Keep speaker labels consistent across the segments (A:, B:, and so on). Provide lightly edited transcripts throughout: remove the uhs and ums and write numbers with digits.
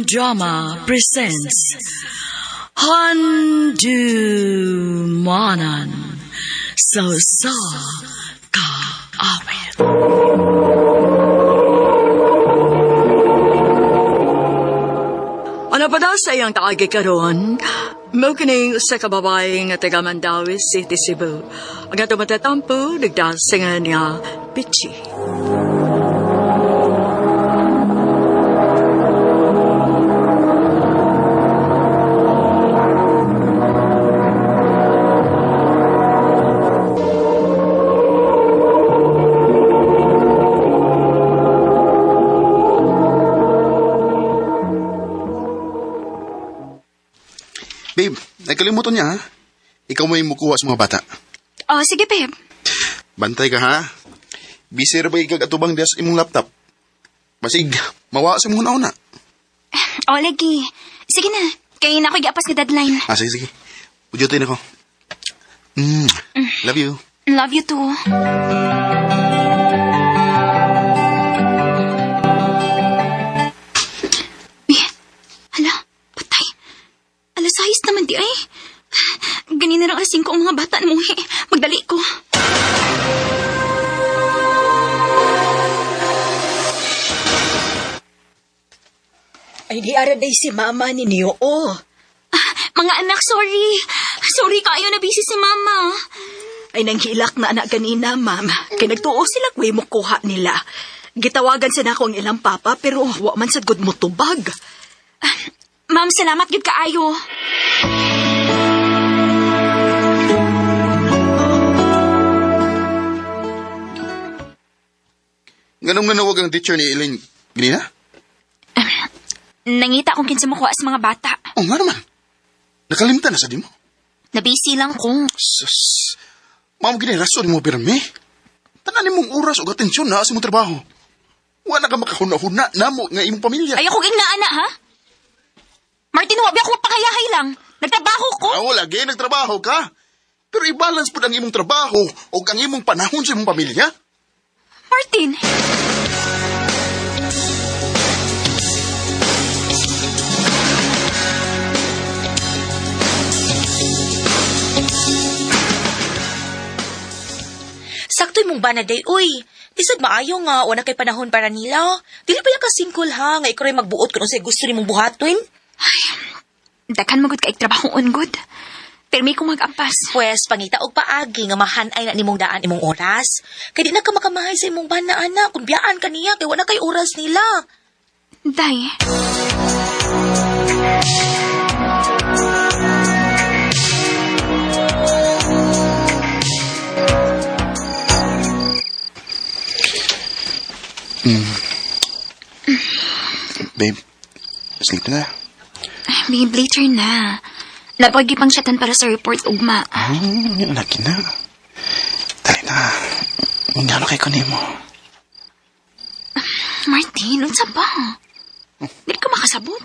A: Crime Drama presents Handumanan sa Usa Ka Awit. Ano pa daw sa iyang kaagi karon? Mao kining usa ka babae nga taga Mandaue City, Cebu. Ang atong matatampo, nagdasingan niya, Pichi.
B: Babe, nakalimutan niya ha. Ikaw may mukuha sa mga bata.
C: Oh, sige, babe.
B: Bantay ka ha. Busy ra ba ikag atubang diya sa imong laptop? Basig, mawa sa imong una.
C: Oh, lagi. Sige na. Kaya na ako giapas nga deadline.
B: Ah, sige, sige. Udyutin ako. Love you.
C: Love you too. Uy, hala, patay. Alas 6 naman di ay. Ganina lang alas 5 ang mga bata na muhi. Magdali ko.
D: Ay, di ara day si mama ninyo, oh.
C: Ah, mga anak, sorry. Sorry kaayo na busy si mama.
D: Ay, nanghilak na anak ganina, ma'am. Kay nagtuo sila kuwi mo kuha nila. Gitawagan sa nako ang ilang papa, pero wa man sad gud mo tubag.
C: Ah, Ma'am, salamat gid kaayo.
B: Nganong nanawag ang teacher ni Elaine ganina?
C: Nangita kung kinsa mo kuha sa mga bata.
B: Oh, nga naman. Nakalimtan na sa di mo.
C: Nabisi lang ko.
B: Sus. Mao gini rason mo pirmi. Tanan nimong oras ug atensyon na sa imong trabaho. Wa na ka makahuna-huna namo nga imong pamilya.
C: Ay, ako ging naana, ha? Martin, wabi ako pakayahay lang. Nagtrabaho ko.
B: Ako lagi nagtrabaho ka. Pero i-balance pud ang imong trabaho ug ang imong panahon sa imong pamilya.
C: Martin!
E: Sakto imong bana day, uy. Tisod maayo nga, wala kay panahon para nila. Dili pa ka singkol ha, nga ikaw rin magbuot kung unsay gusto nimong buhaton.
C: Daghan magud kaig trabaho ungod. Pero may kong mag-ampas.
E: Pwes, pangita og paagi nga mahanay na nimong daan imong oras. Kay di na ka makamahay sa imong bana, ana. Kung biyaan ka niya, kay wala kay oras nila.
C: Day.
B: Babe, sleep na.
C: Ay, babe, later na. Napagipang chatan para sa report ugma.
B: Lagi na. Dali na. Ingano kay kanimo.
C: Martin, unsa ba? Dili ka makasabot.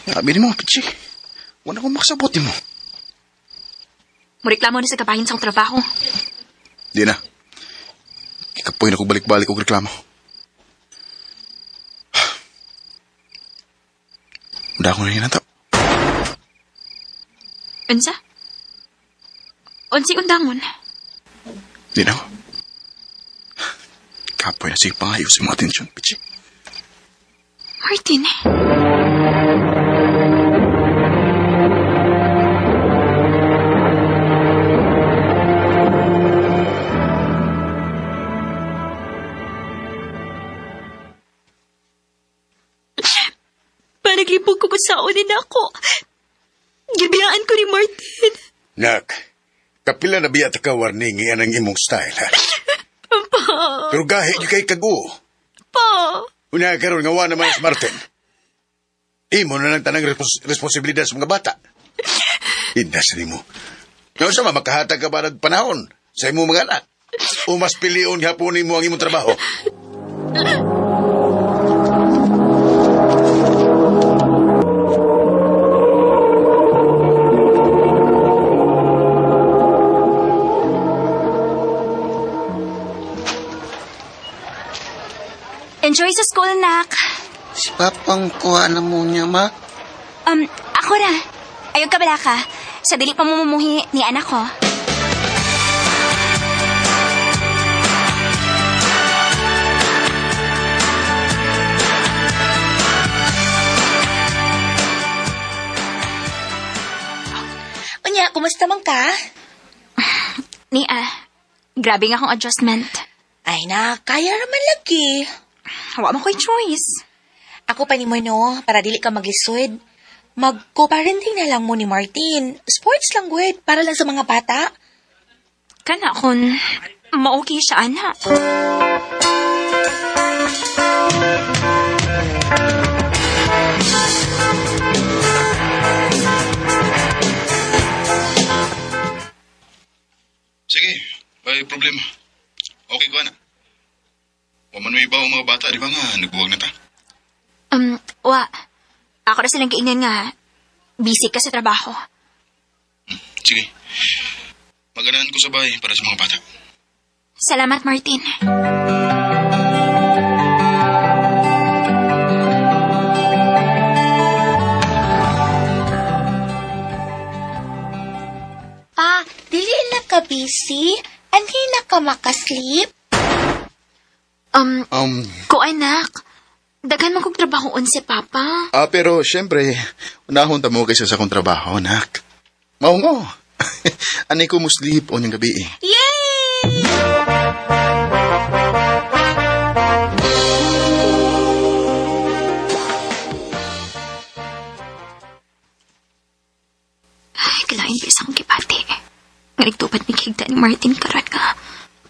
B: Sabi ni mo, Pichi. Wala akong makasabot ni mo.
C: Mureklamo na sa kabahin sa akong trabaho.
B: Di na. Ikapoy na ko balik-balik og reklamo. Uda ko na hinata.
C: Unsa? Unsi undangon.
B: Di na ako. Kapoy na sige pangayo sa imong atensyon, Pichi.
C: Martin. Panaglibog ko kung saonin ako. Gibiyaan ko ni Martin.
F: Nak, kapila na biya ta ka warning iyan ang imong style, ha?
C: Pa,
F: Pero gahi di kay kaguo.
C: pa.
F: Una karon nga wa naman si Martin. Imo na lang tanang responsibilidad sa mga bata. Indas nimo. Nga sa makahatag ka ba ng panahon sa imong mga anak? O mas pilion gihapon nimo ang imong trabaho?
C: Enjoy sa school, nak.
G: Si Papang kuha na mo niya, ma.
C: Ako ra. Ayaw ka bala ka. Sa dili pa mo mumuhi ni anak ko.
E: Unya, kumusta man ka?
C: Nia, grabe nga akong adjustment.
E: Ay na, kaya raman lagi.
C: Wa man ko'y choice.
E: Ako pa ni mo, no, para dili ka maglisod. Mag-co-parenting na lang mo ni Martin. Sports lang, good. Para lang sa mga bata.
C: Kana kung ma-okay siya, anak.
B: Sige, may problema. Okay ko na. Wa man may iba ang mga bata, di ba nga? Nagbuwag na ta.
C: Wa. Ako na silang kaingnan nga. Busy ka sa trabaho.
B: Sige. Maganahan ko sa bahay para sa mga bata.
C: Salamat, Martin.
E: Pa, dili na ka busy? Anhi na ka makasleep?
C: Ko anak. Daghan man kong trabahoon si Papa.
B: Pero syempre, unahon ta mo kaysa sa akong trabaho, nak. Mao ngo. Ani ko musleep o niyang gabi eh.
E: Yay!
C: Ay, kalain pa isang kipati. Nga nagtupad mi kigta ni Martin karon nga.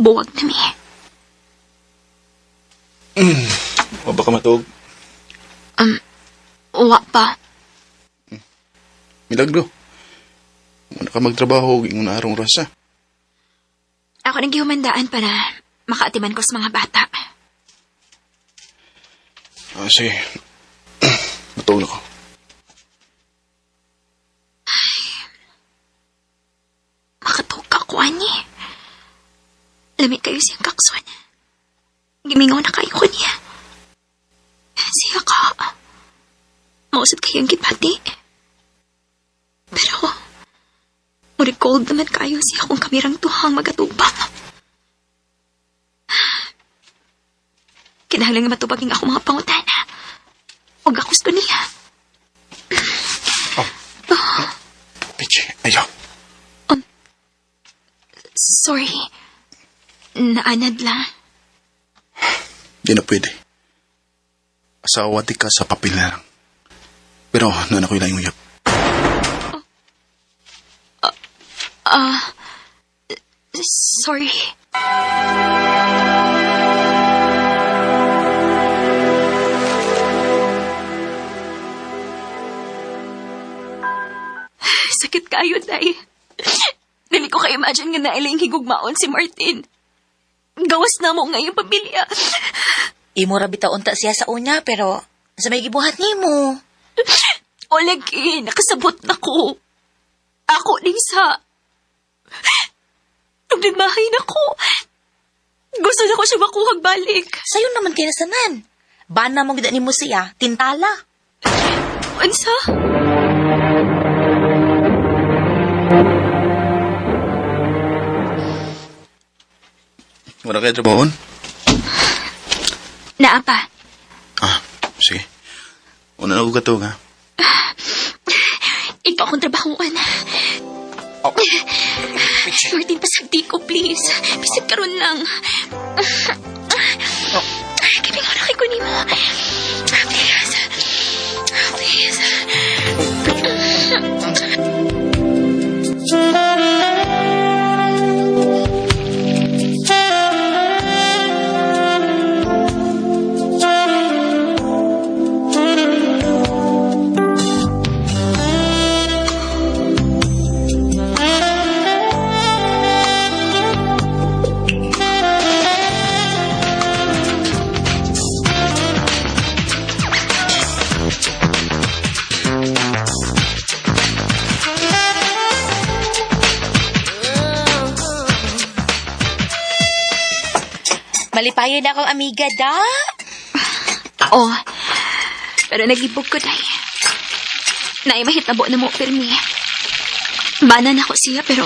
C: Buwag na mi.
B: O baka matug.
C: Wa pa.
B: Milagro. Muna ka magtrabaho, ingon na arong rasa.
C: Ako nang gihumandaan para makaatiman ko sa mga bata.
B: Sige. Matug na ko.
C: Makatug ka ko, ani. Lami kayo siyang kakson. Gimingaw na kayo ko niya. Siya ka. Mausad kayo ang gipati. Pero, murag cold naman kayo siya kung kamirang tuhang magatubang. Kinahanglan nga matubag ang ako mga pangutana. Huwag ako gusto niya.
B: Pichi, ayaw.
C: Sorry. Naanad lang.
B: Di na pwede. Asawa di ka sa papel na lang. Pero nana ko ilang uyab.
C: Sorry. Sakit kayo, Day. Dili ko ka-imagine nga nailing higugmaon si Martin. Gawas na mo ngayong pamilya.
E: Imo ra bitaw unta siya sa una, pero sa may gibuhat nimo.
C: O lagi, nakasabot na ko. Ako din sa... Nung nagmahay na ko. Gusto na ko siya makuhag balik.
E: Sayo naman kay nasanan. Bana mo gid nimo siya, tintala.
C: Unsa?
B: Wala kayo trabahoon?
C: Naa pa.
B: Sige. Una na ko katog, ha?
C: Ikaw akong trabahoan.
B: Oh.
C: Martin, pasagdi ko, please. Bisag karon lang. Oh. Kibingaw na kay ko nimo. Please. Please.
E: Malipayon na akong amiga, da.
C: Oh. Pero nagibog ko, day. Naay mahitabo na mo, pirmi. Bana na ko siya, pero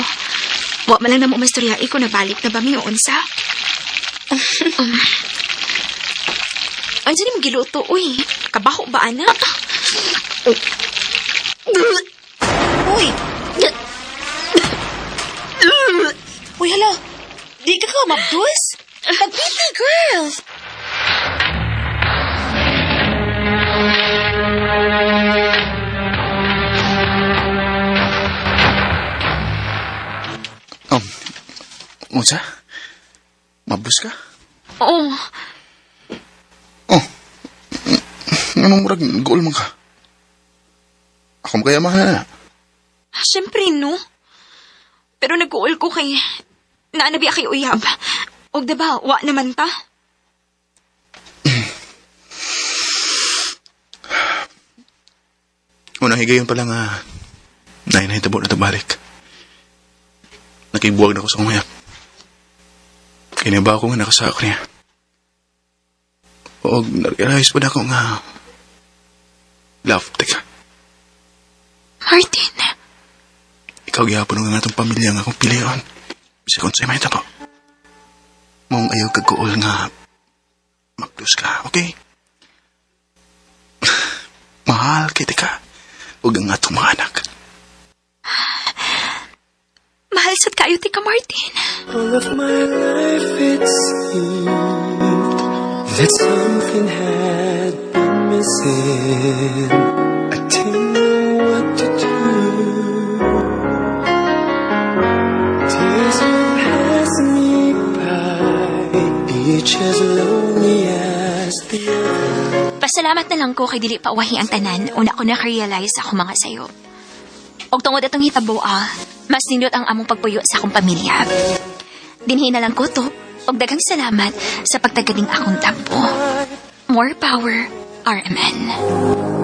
C: wa man lang na mo mastorya ko nabalik na ba mi o unsa. Ano ni mo giluto, uy? Kabaho ba, anak?
E: Uy! Uy, hala. Di ka ka mabdus? Nagpita, girl!
B: Unsa? Mabus ka?
C: Oo.
B: Oh. Anong murag goal man ka? Ako kaya mahal na.
C: Siyempre, no? Pero nag-uol ko kay... Naanabi kay uyab. Og diba, wa naman ta?
B: Unang higayon pa lang ah, na inahitabo na tabalik. Nakibuwag na ko sa kumayap. Kinaba ako nga nakasako niya. O, narealize pa na ako nga love, teka.
C: Martin,
B: Ikaw gihapon nga atong pamilya nga akong pilion. Bisa kung sa'yo mahitabo. Mong ayaw kagkuol nga magdus ka, okay? Mahal kita ka. Ug ang atong mga anak.
C: mahal sad kayo ti ka, Martin.
H: All of my life it seemed that something had been missing. I didn't know what to do. Days would pass me by, each as lonely as the other.
C: Pasalamat na lang ko kay dili pa wahi ang tanan. Una ko naka-realize ako mga sayo. Og tungod atong hitabo ah, mas nindot ang among pagpuyo sa akong pamilya. Dinhi na lang ko to. Og daghang salamat sa pagtagaling akong tampo. More power, RMN.